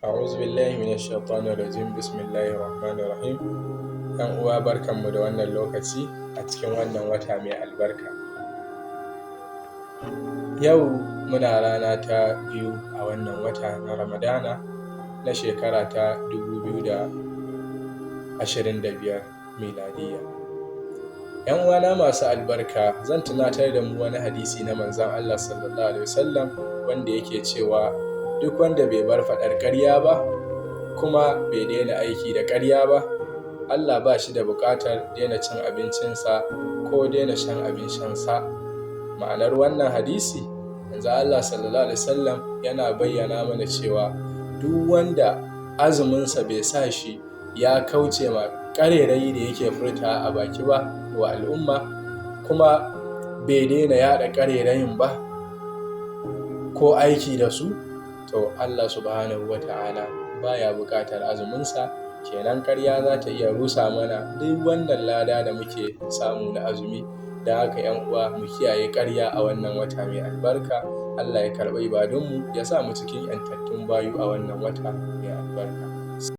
A'udhu billahi minash shaitanir rajim. Bismillahir rahmanir rahim. ‘Yan uwa, barkanmu da wannan lokaci a cikin wannan wata mai albarka. Yau muna rana ta 2 a wannan wata na Ramadana na shekara ta 2025 miladiyya. ‘Yan uwana masu albarka, zan tunatar da mu wani hadisi na Manzon Allah sallallahu alaihi wasallam wanda yake cewa duk wanda bai bar faɗar ƙarya ba kuma bai daina aiki da ƙarya ba, Allah ba shi da buƙatar daina cin abincinsa ko daina shan abin shansa. Ma'anar wannan hadisi, Manzon Allah sallallahu alaihi wasallam yana bayyana mana cewa duk wanda azuminsa bai sa shi ya kauce ma ƙarairayi da yake furtawa a baki ba wa al'umma, kuma bai daina yaɗa ƙarairayin ba ko aiki da su, to Allah subhanahu wa ta'ala baya buƙatar azuminsa. Kenan ƙarya za ta iya rusa mana duk wannan lada da muke samu na azumi. Don haka ‘yan uwa, mu kiyaye ƙarya a wannan wata mai albarka. Allah ya karɓi ibadunmu, ya sa mu cikin ‘yantattun bayu a wannan wata mai albarka.